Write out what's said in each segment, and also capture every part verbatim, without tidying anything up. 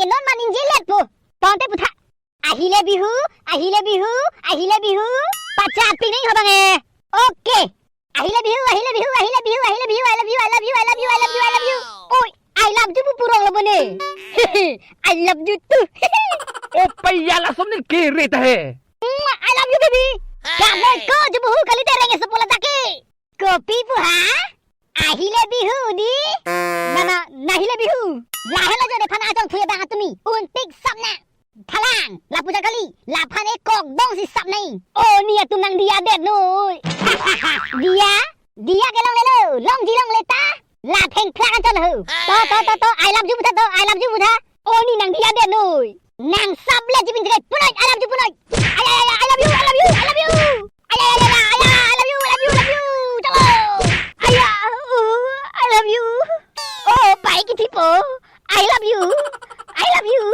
Non ma ningjeletpo. Tangte putha. Ahile Bihu, ahile Bihu, ahile Bihu. Pachapik nang ho bang e. Okay. Ahile Bihu, ahile Bihu, ahile Bihu, ahile Bihu, I love you, I love you, I love you, I love you, I love you. Oi, I love you pu purong lo bone. I love you too. O paiya, lason ningkere ta he. Mwah, I love you, baby. Kamu ko jubuhu kali tereng eso pola taki. Kopi pu ha? Ahile Bihu di? Nana, nahile Bihu. Lahelo jo nephan achongthu abang atumi. Untik sap na. Thalang, lapu ja kali, laphan e kok dong si sap nai. O ni atum nang diya det noi. Diya? Diya ke longlelo, longji longle ta. La thengphlak an chon ho. To, to, to, to, I love you putha to, I love you putha. O ni nang diya det noi. Nang sap le jibin jre punoi, I love you punoi. Ay, ay, ay, ay, I love you, I love you, I love you. Ay, ay, ay, ay, ay, ay, I love you, I love you, I love you. Chalo. Ay, uh, I love you. Oh, pai kithipo. I love you. I love you.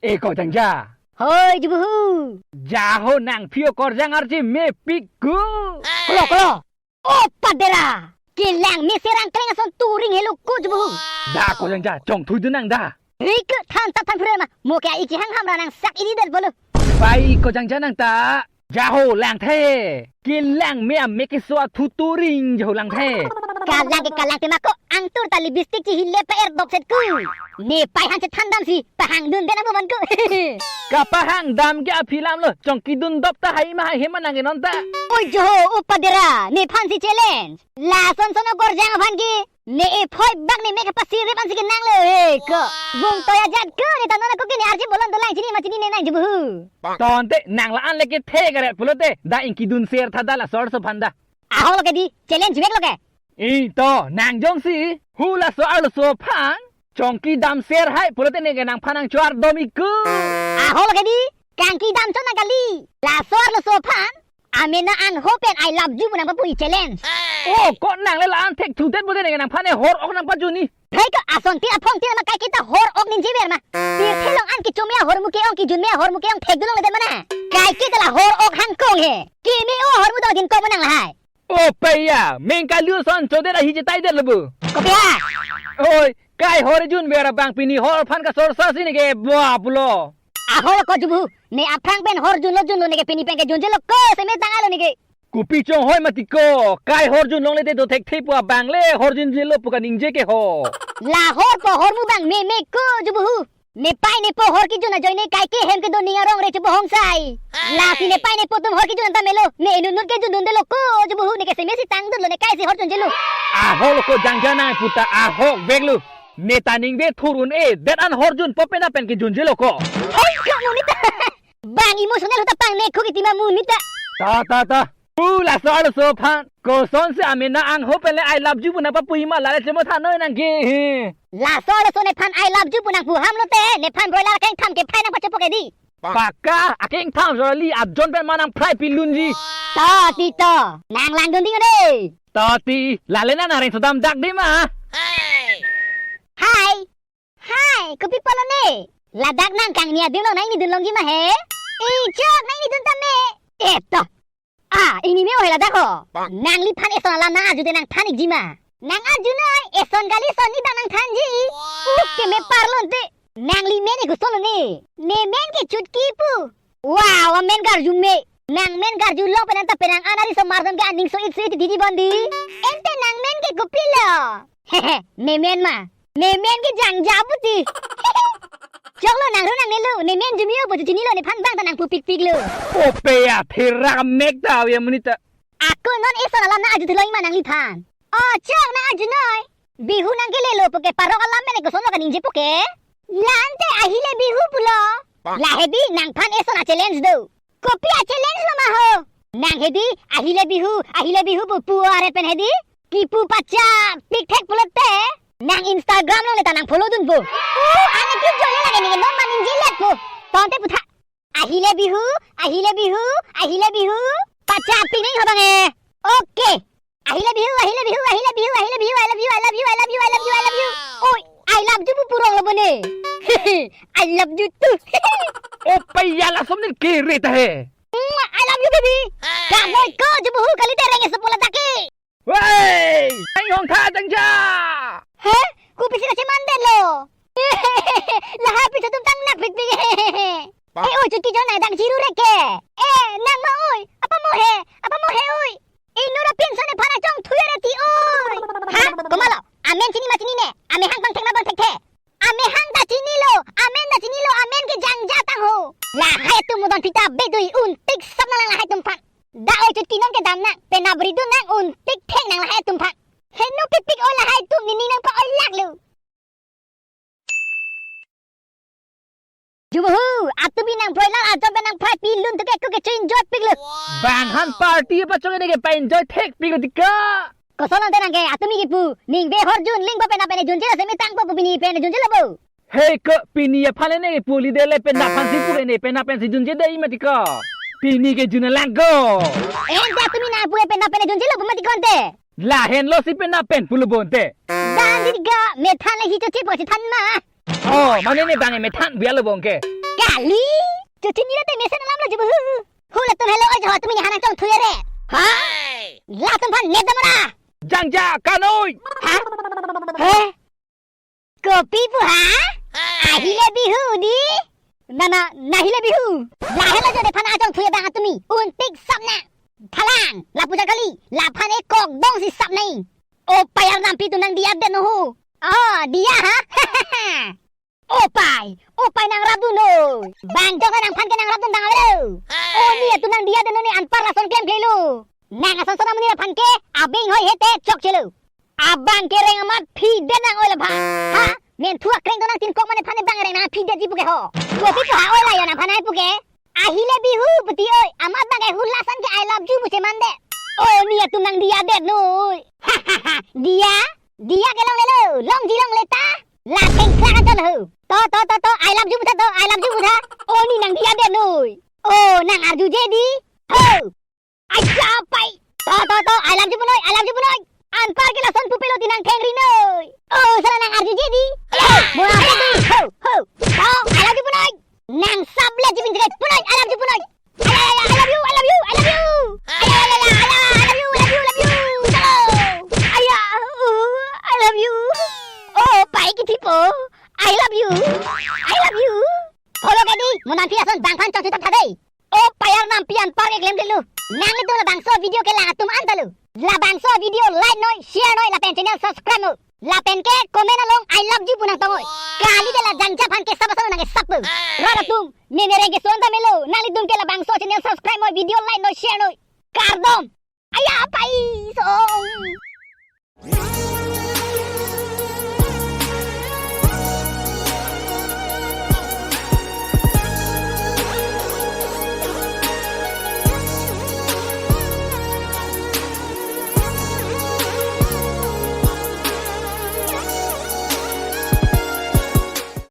E Korjangja. Hoi, jubuhu. Ja ho nang phio Korjang arje mepik ko. Kolo, kolo. O padera. Kelang me serang keleng ason turing helo ko jubuhu. Da Korjangja, chongthu dun nang da. Hei ke than tap than phure ma. Mo ke iki hang hamra nang sak ini det bolo. Pai Korjangja nang ta. Ja ho lang the. Kelang me ame keso athu turing ja ho lang the. Kalang ke kalang te ma ko angtur ta lipstick chihile pa er dok set ku. Nepei han chethan dam si pahang dun den abu man ku. Kapahang dam ke aphi lam lo. Chongki dun dop ta hai ma hai he ma nang ke non ta. Oi jo ho, o padera. Nephan si challenge. Lason son o Korjang aphan ke. Ne e phoi bak ne me kapasirip ansi kenang lo he ko. Bung toya jat ko ne ta non ako ke ne arje bolon dolang chini ma chini ne nang jubuhu. Tangte nang la-an le kethe karet pulote da ingki dun ser tha da laso arloso aphan da. Ahok lo ke di, challenge vek lo ke. I to, nang jongsi hula so arloso aphan chongki dam ser hai pulote ne ke nangphan nangchor dom ik ko. Ahok lo ke di, kangki dam chot nang kali. Laso arloso aphan amena angho pen I love you pu nang papu-i challenge. Oh, ko nang le la-an thek thu det pulote ne nangphan e hor ok nang pajuni. Hei ko asontin aphongtin ma kaiketa hor ok ningje ber ma. Pirthe along an kecho me ahormu ke-ong, kejun me ahormu ke-ong thek dun longle det ma na. Kaiketa la hor ok hangkong he. Keme o ahormu do din ko ma nang lahai. O paiya, meng kalu son chodet ahi chetai det lo bu. Kopi ha? Oi, kai hor jun ber abang pini hor aphan kasorsa si ne ke bua pulo. Ahok lo ko jubuhu, ne aphrang pen hor junlo junlo ne ke pini pen ke junjelo ko seme tang alo ne ke. Kopi chonghoi mati ko, kai hor jun longle te do thekthe pu abang le hor junjelo pu kaningje ke ho. La hor po hormu bang meme ko jubuhu. Nepei nepo hor kejun ajoine kaike hem kedo ning arong re chepo hongsai. Lasi nepei nepo atum hor kejun anta melo. Ne inut nut kejun dundelo ko jubuhu ne ke seme si tang dunlo ne kai si hor junjelo. Ahok lo ko Jangja nang puta ahok vek lo. Ne ta ningve thur un-e, det an hor junpo pena pen kejunjelo ko. Hei, ko monit ta. Bang emotional ta pang ne ko kiti ma monit ta. Ta, ta, ta. U laso arloso aphan. Kosonsi amena angho pen le I love you pu nang papu-i ma la le chemo thanoi nang ke. Laso arloso nephan I love you pu nang pu ham lote, nephan broiler akeng tham ke phai nang pachopo ke di. Paka, akeng tham jor li ajon pen ma nang phai pilunji. To, ti to. Nang lang dun ding de. To ti, lale na nareng sodam dak di ma. Hai. Hai, kopi pulo ne? Ladak nang kangni adun long nang ingni dun longji ma he? Ih, chok, nang ingni dun tame. Eh, to. Ah, ingni me-o he ladak ho. Nangliphan eson alam nang arju te nang than ikji ma. Nang arjunoi, eson kali son ni bang nang thanji. Uk ke me parlonte. Nangli men e koson lo ne? Ne men ke Chutki pu. Wow, amen karju me. Nang men karju lo penang ta penang anari so mardom ke aning so it so it didi bondi. Ente nang men ke kopilo? Hehe, ne men ma. Ne men ke Jangja puti. Choklo nang ru nang nelo, ne men jumio puti chinilo nephan bang ta nang pu pikpik lo. Ope ya, thera mek ta awi amonit ta. Ako non eson alam nang arju thuloi ma nangliphan. Oh, chok nang arjunoi. Bihu nang kelelo puke parok alam men e koson lo kaningje puke. La-ante ahile Bihu pulo. La he di nangphan eson a-challenge do. Kopi a-challenge lo ma ho? Nang he di, ahile Bihu, ahile Bihu pu pu are pen he di. Kipu pachapik thek pulote. Nang Instagram longle ta nang follow dunpo. Uh, ane ki jole lage ne non ma ningjeletpo. Tangte putha. Ahile Bihu, ahile Bihu, ahile Bihu. Pachapik nang ho bang e. Okay. Ahile Bihu, ahile Bihu, ahile Bihu, ahile Bihu, I love you, I love you, I love you, I love you, I love you. Oi, I love you pu purong lo bone. I love you too. Ope ya, lason ningkere ta he. Mwah, I love Pi pi pi. Kanoi ko jubuhu kali dereng esu pula daki. Wei! Ang hong tha jangja. He? Kopisi kachemandetlo? Lahai pi chotum tang nak pik pik. Eh, oi, chuti chon nang dang chiru reke. Eh, nang ma oi. Apa mo he? Apa mo he oi? Inut apin son nephan achongthu ere ti oi. Ha? Komatlo? Amen chini ma chinine? Amehang pangthek ma pangthekthe? Amehang ta chinilo, amen ta chinilo, amen ke jangja tang ho. Lahai atum modon phita bedui untik sap nang lahai atum aphan. Da oi chutki non kedam nang, penap ridun nang, untik thek nang lahai atum aphan. Heno pipik oi lahai atum, nini nang pa-oi laklo. Jubuhu, atumi nang broiler ajon pen nang phai pilun tuke kuke chu enjoy piklo. Bang han party pachong ne ke pa-enjoy thek piklo dika. Koson ante nang ke, atumi kipu, ning be hor jun ling pa penap pen junje la semi tang pa pu pini pen junje la bo. Hei ko, pini aphan ne kipu li de le penap aphan si pu ke ne, penap pen si junje de ima dika. Pini ke jun lang ko. Ante atumi nang pu ke penap pen junje la bo ma dika ante. Lahenlo si penap pen pulo bonte. Dan didga, methan le hi choche po chethan ma. Oh, mane ne bang methan bialo bong ke. Kali, choche ni la te mesen alam lo jubuhu. Hula tum hello oi jo tumi ni hanang chongthu ere. Ha? Latum aphan net damra. Jangja kanoi. Ha? He? Kopi pu ha? Ahile bihu di? Na na, nahile bihu. Lahelo jo nephan achongthu abang atumi. Untik sap nang. Thalang, lapu jakali, laphan ekok dong si sap nang. O payar nampi tu nang diya den ho. Oh, diya ha? O pai, o pai nang rapdun noi. Bang jong nangphan ke nang rapdun bang avelo. O ni atu nang diya den noi anpar lason klemklelo. Nang ason son amonit aphan ke abeng hoi hete chokchelo. Abang ke reng amat phi den nang oi laphan. Ha? Menthu akreng do nang tin kok mane phan bang reng nang phi den ji pu ke ho. Kopi pu ha oi la yo nangphan ai pu ke. Ahile bihu puti oi. Amat bang ke hula san ke I love you pu cheman de. O ni atum nang diya den noi. Diya? Diya ke longlelo. Longji longle ta. La thengklak anchot ho. To, to, to, to. I love you pu tha to. I love you pu tha. O ni nang diya den noi. O nang arjuje di. Ho. Aja pai. To, to, to. I love you pu noi. I love you pu noi. Anpar ke lason pupelo ti nang thengri noi. O sala nang arjuje di. Mo apa di? Ho, ho. To, I love you pu noi. Nang sable jibin jere pu noi. I love you pu noi. Aya, aya, I love you, I love you, I love you. Aya, aya, aya, aya, I love you, I love you, I love you. Chalo. Aya, uh, I love you. O pai kithi po. I love you. I love you. Follow ke di. Mo nampi ason bang aphan chongthu tha dei. O payar nampi anpar ke klemklelo. Nanglitum labangso video ke lang atum anta lo. Labangso video like noi, share noi, lapen channel subscribe noi. Lapen ke comment along I love you pu nang tong noi. Kali de la jangja aphan ke sap ason nang ke sap. Rat atum, ne ne reng ke son ta melo. Nanglitum ke labangso channel subscribe noi, video like noi, share noi. Kardom. Aya pai song.